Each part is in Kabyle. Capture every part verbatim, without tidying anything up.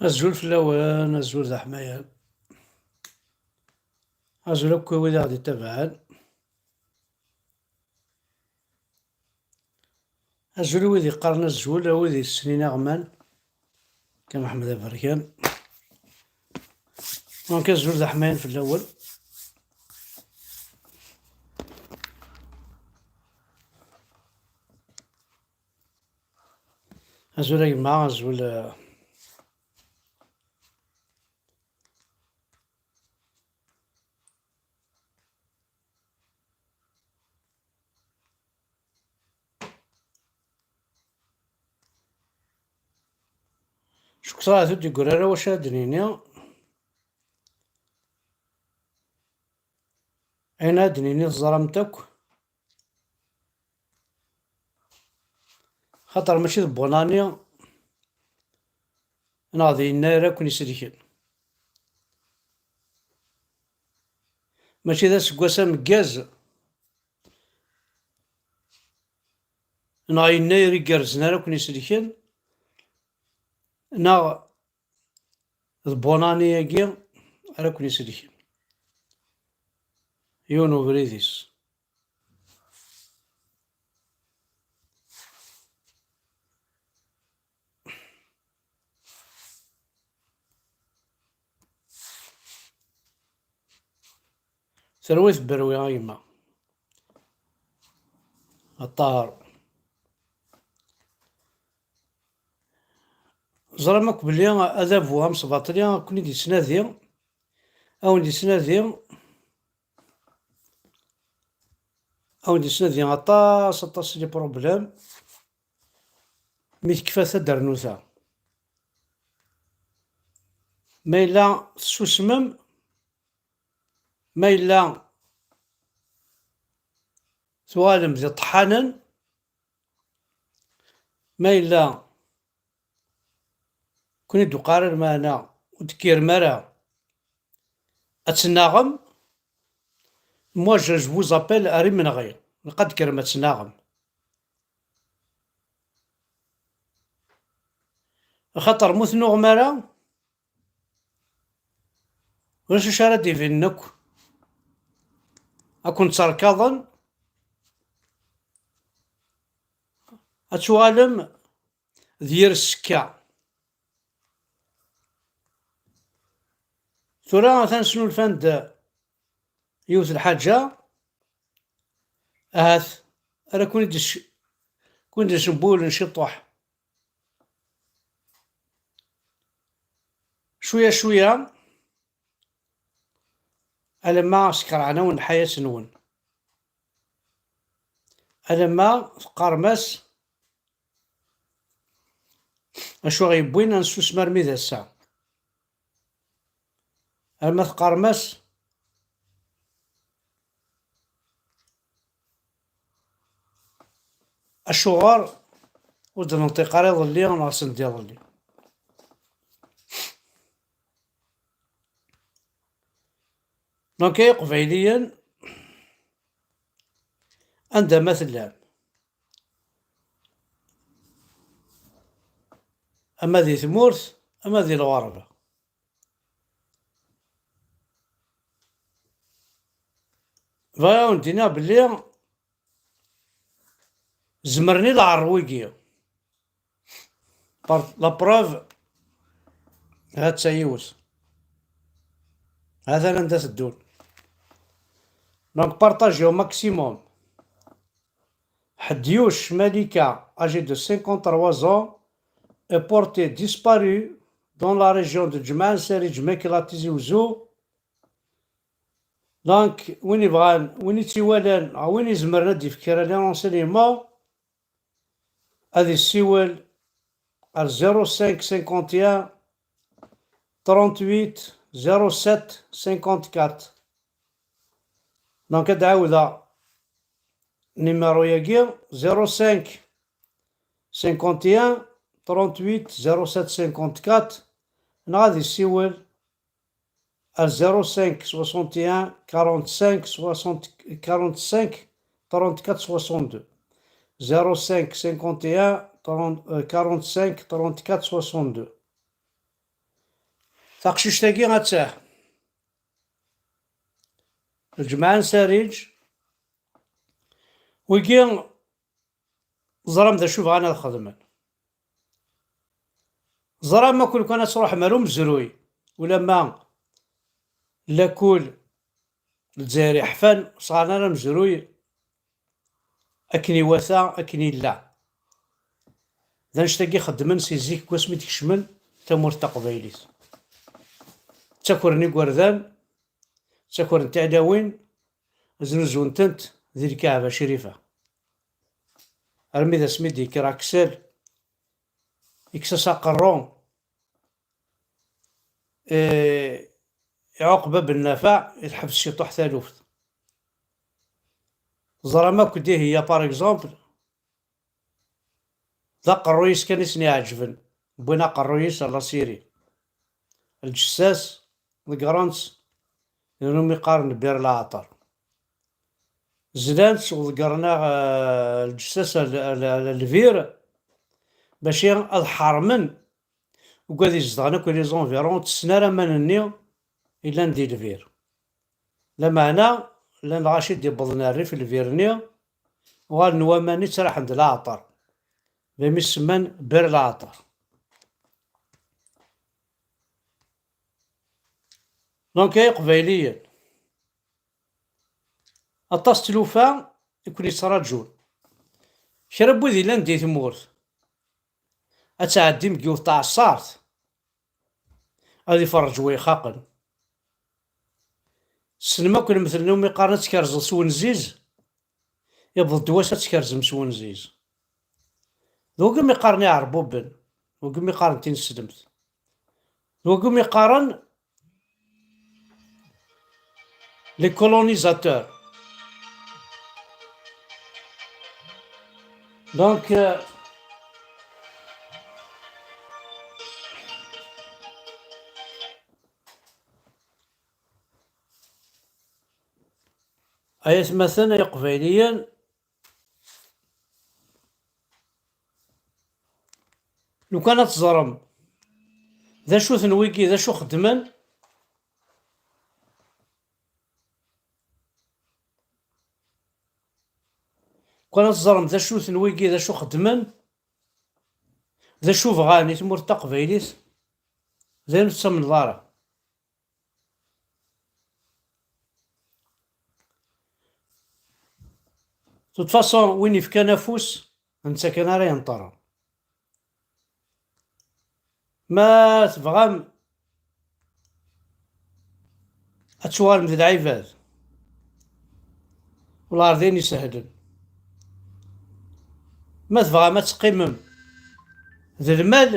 Azul fell-awen, azul d aḥmayan. Azul akk i wid i ɣ-d-ittabaɛen. Azul i wid yeqqaren azul, a wid yessnen aɣman. Kan Ḥmed Aberkan. Donc azul d aḥmayan fell-awen. Azul a gma, azul, eh, Cukkteɣ ahat ur d-yeggri ara wacu ara d-nini. Ayen ara d-nini teẓram-t akk. Xaṭer mačči d bonani neɣ d yennayer ara ken-iselken. Mačči d aseggas ameggaz neɣ yennayer igerrzen ara ken-iselken, neɣ d bonani-agi ara ken-iselken. Yiwen ubrid-is. Terwi tberwi a yemma. Aṭar. Ẓram akk belli adabu amesbaṭli ad ken-id-yettnadi, ad wen-d-yettnadi, ad wen-d-yettnadi aṭas, aṭas n les problèmes mi tekfa tadernuta. Ma yella tessusmem, ma yella tuɣalem d iṭeḥḥanen, ma yella ken-id-uqar lmeɛna ur d-tekkirem ara ad tennaɣem, moi je, je vous appelle ar imenɣi, ilaq ad d-tekkrem ad tennaɣem. Axaṭer ma ur tennuɣem ara, ulac acu ara d-ibinen akk. Ad ken-tterkaḍen, ad tuɣalem d yir ssekka. Tura atan snulfan-d yiwet lḥaǧa, ahat ara ken-id-, ken-id-isembullen ciṭuḥ. Cwiya cwiya, alamma skerɛen-awen lḥayat-nwen. Alamma teqqarem-as, acu ɣ-yewwin ad nessusem armi d ass-a? Alamma teqqarem-as, acuɣer ur d-nenṭiq ara iḍelli neɣ send iḍelli? Donc ay Iqbayliyen, anda ma tellam, ama di tmurt, ama di lɣerba, bɣiɣ ad wen-d-iniɣ belli zemren i lɛer wigi. Par la preuve, ha-tt-a yiwet. Hatan anda teddun. Donc partagez au maximum. Ḥedyuc Malika, âgé de cinquante-trois ans, est porté disparu dans la région de Ǧemɛa Nsari, Ǧmekla, Tizi Uzzu. Donc win yebɣan, win i tt-iwalan, neɣ win izemren ad d-yefk kra n renseignement, ad yessiwel ar zéro cinq cinquante et un trente-huit zéro sept cinquante-quatre. Donc ad d-ɛawdeɣ numéro-yagi, zéro cinq cinquante et un trente-huit zéro sept cinquante-quatre, neɣ ad yessiwel ar zéro cinq soixante et un quarante-cinq soixante, quarante-cinq trente-quatre soixante-deux. Zéro cinq cinquante et un trente, euh, quarante-cinq trente-quatre soixante-deux. Taqcict-agi ad tah. Lǧemɛa n Sariǧ, wigi ẓram d acu bɣan ad xedmen. Ẓram akk lukan ad truḥem ar umezruy, ulamma lakul Lezzayer iḥfan, ur sɣaren ara amezruy akken iwata, akken illa. D annect-agi xeddmen si zik, deg wasmi d-kecmen tamurt taqbaylit. Ttakren igerdan, ttakren tiɛlawin, znuzun-tent di Lkaɛba Crifa. Armi d asmi d-yekker Aksel, ikkes-as aqerru, eh, iɛuqeb Aben Nafaɛ, i teḥbes ciṭuḥ taluft. Ẓram akk Dihya, par exemple, d aqerruy-is kan i sen-iɛeǧben. Wwin aqerruy-is ar la Syrie. Lǧessas, ḍeggren-tt, d umi qqaren Bir Leɛṭer. Zlan-tt u ḍeggren-aɣ, eh, lǧessas ar, ar, ar lbir, bac ad ḥermen. Ugad izedɣen akk les environs, ur tessen ara aman-nni yellan di lbir. Lameɛna, llan lɣaci d-iwwḍen rrif lbir-nni, uɣalen waman-nni ttraḥen d leɛṭer. D ami semman Bir Leɛṭer. Donc, ay Iqbayliyen, aṭas tlufa i ken-yettraǧun. Kra n wid yellan di tmurt, ad tɛeddim deg yiwet tɛeṣṣart, ad iferreǧ wi ixaqen. Tessnem akk lmetl-nni umi qqaren ad tkerzeḍ s wenziz, yewweḍ-d wass ad tkerzem s wenziz. D wagi umi qqaren iɛerbuben, d wagi umi qqaren tineslemt, d wagi umi qqaren les colonisateurs. Donc, euh, ay atmaten, ay Iqbayliyen, lukan ad teẓrem d acu-ten wigi, d acu xeddmen, lukan ad teẓrem d acu-ten wigi, d acu xeddmen, d acu bɣan i tmurt taqbaylit, d ayen ur tettamneḍ ara. De toute façon, win yefkan afus, netta kan ara yenṭerren. Ma tebɣam ad tuɣalem d lɛibad, wellah d ayen isehlen. Ma tebɣam ad teqqimem d lmal,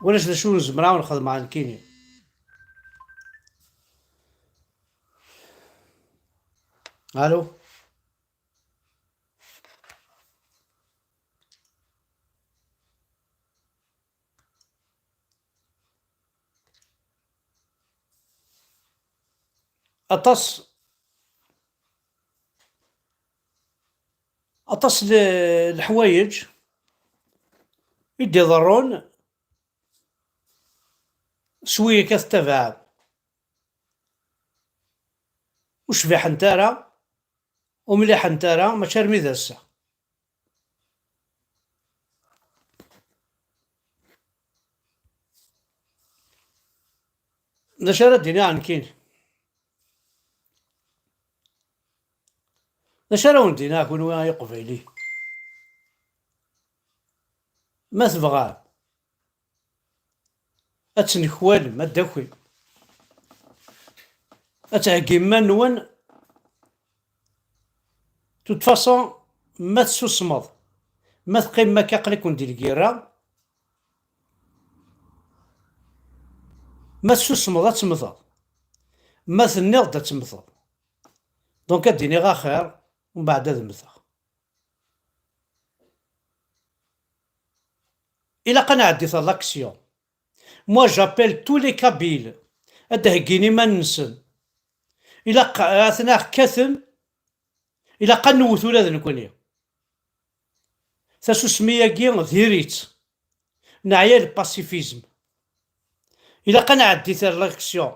ulac d acu ur nezmer ad nexdem ɣer nekkini. Allô? Aṭas, aṭas n leḥwayeǧ i d-iḍerrun s wiyak ad tettabaɛem. Ur cbiḥent ara, ur mliḥent ara, mačči armi d ass-a. D acu ara d-iniɣ nekkini? D acu ara wen-d-iniɣ kunwi ay Iqbayli? Ma tebɣam ad tnekkwalem, ad d-takim, ad theggim iman-nwen. De toute façon, ma tessusmeḍ, ma teqqimem akka, aql-iken di lgirra, ma tessusmeḍ ad temmteḍ, ma tenniḍ-d ad temmteḍ. Donc ad d-iniɣ axir, umbeɛd ad mmteɣ. Ilaq ad nɛeddi à l'action. Moi, j'appelle tous les Kabyles ad d-heggin iman-nsen. Ilaq ad ten-aɣ-kkaten, ilaq ad newwet ula d nekkni. Tasusmi-agi diri-tt. Neɛya le pacifisme. Ilaq ad nɛeddi tirleksyon.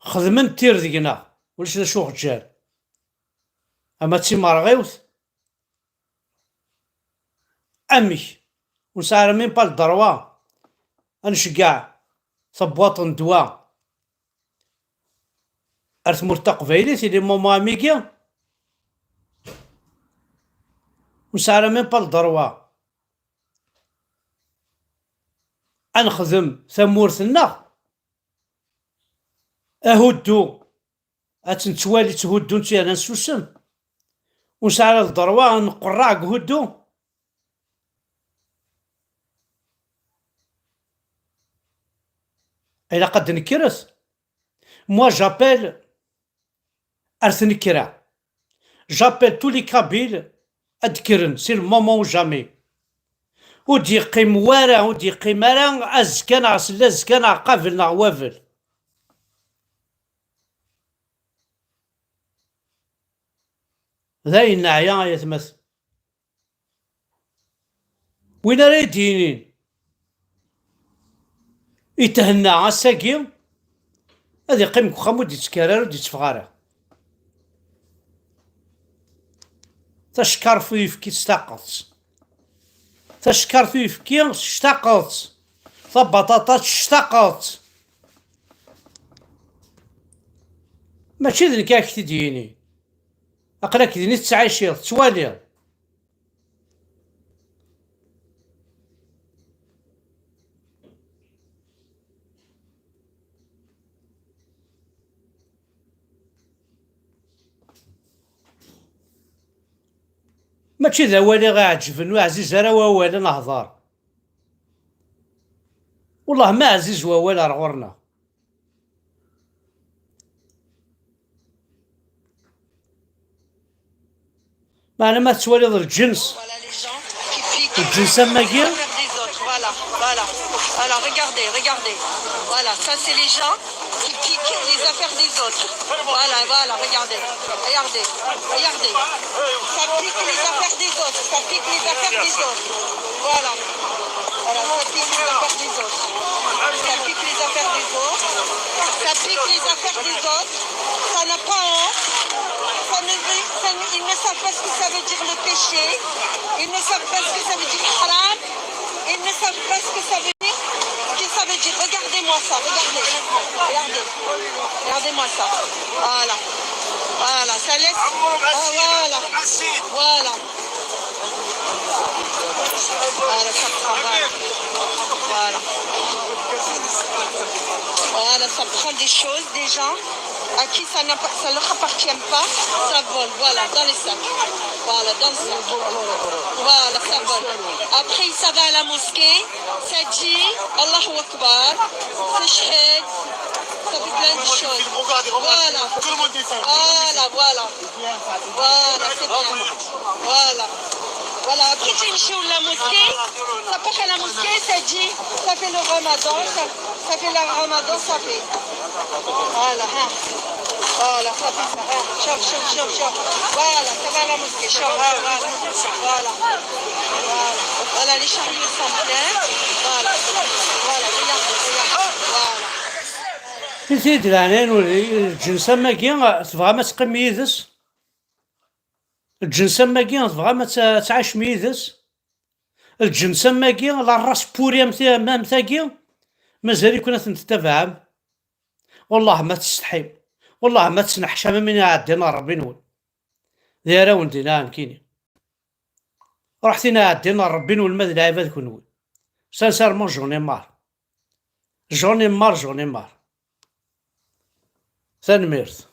Xedmen tir deg-neɣ, ulac d acu ɣǧan. Ama d timerɣiwt, amek? Ur nesɛi ara même pas le droit ad nceggeɛ tabwaṭ n ddwa ar tmurt taqbaylit, ili momo amigi. Ur nesɛi ara même pas le droit ad nexdem tamurt-nneɣ. Ahuddu, ad tt-nettwali tthuddun-tt yerna nsusem. Ur nesɛi ara le droit ad nqerreɛ deg uhuddu. Ilaq ad d-nekkret. Moi, j'appelle ar tnekra. J'appelle tous les Kabyles ad d-kkren, c'est le moment ou jamais. Ur d-yeqqim wara, ur d-yeqqim ara azekka neɣ sella azekka neɣ qabel neɣ wabel. D ayen neɛya, ay atmaten. Win ara yi-d-yinin ithenna ass-agi, ad iqqim deg uxxam, ur d-yettekkar ara, ur d-yetteffeɣ ara. Tacekkart uyefki tectaqeḍ-tt. Tacekkart uyefki tectaqeḍ-tt. Tabaṭaṭa tectaqeḍ-tt. Mačči d nekk ara k-t-id-yini. Aql-ak din i tettɛiciḍ, tettwaliḍ. Mačči d awal i ɣ-iɛeǧben, ur ɛziz ara wawal, ad nehḍer. Wellah ma ɛziz wawal ar ɣur-neɣ. Meɛna ma tettwaliḍ lǧens, lǧens am wagi. Voilà, voilà. Voilà, regardez, regardez. Voilà, ça c'est les gens qui piquent les affaires des autres. Voilà, voilà, regardez. Regardez, regardez. Ça pique les affaires des autres. Ça pique les affaires des autres. Voilà. Voilà, ça pique les affaires des autres. Ça pique les affaires des autres. Ça pique les affaires des autres. Ça n'a pas honte. Ça ne veut, ça ne- ils ne savent pas ce que ça veut dire le péché. Ils ne savent pas ce que ça veut dire haram. Ils ne savent pas ce que ça veut dire. Ce que ça veut dire. Regardez-moi ça. Regardez. Regardez. Regardez-moi ça. Voilà. Voilà. Ça laisse. Ah, voilà. Voilà. Voilà, ça prend, voilà. Voilà. Voilà, ça prend des choses, des gens à qui ça n'a pas, ça leur appartient pas, ça vole, voilà, dans les sacs. Voilà, dans le sac. Voilà, ça vole. Après, ça va à la mosquée, ça dit Allahu Akbar, ça shahid, ça fait plein de choses. Voilà. Voilà, voilà. Voilà, c'est bien. Voilà. Voilà, après tu es chez la mosquée, ça part à la mosquée, ça dit, ça fait le ramadan, ça, ça fait le ramadan, ça fait. Voilà, hein. Voilà, ça fait ça, hein. Chauffe, chauffe, chauffe, chauffe. Voilà, ça va à la mosquée, chauffe, hein, voilà. Voilà. Voilà. Voilà, les chariots sont pleins. Voilà. Voilà, regardez, regardez. Voilà. I tid leɛnayen ur, lǧens am wagi, tebɣam ad teqqim yid-s? Lǧens am wagi, tebɣam ad t-, ad tɛacem yid-s? Lǧens am wagi, la race pourrie am ti-, am tagi, mazal-iken ad ten-tettabaɛem? Wellah ma testḥim. Wellah ma tesneḥcam am win iɛeddin ar Ṛebbi-nwen. D arraw n dinna, nekkini. Ruḥet-in ɛeddin ar Ṛebbi-nwen ma d lɛibad kenwi. Sincèrement, j'en ai marre. J'en ai marre, j'en ai marre. Tanemmirt.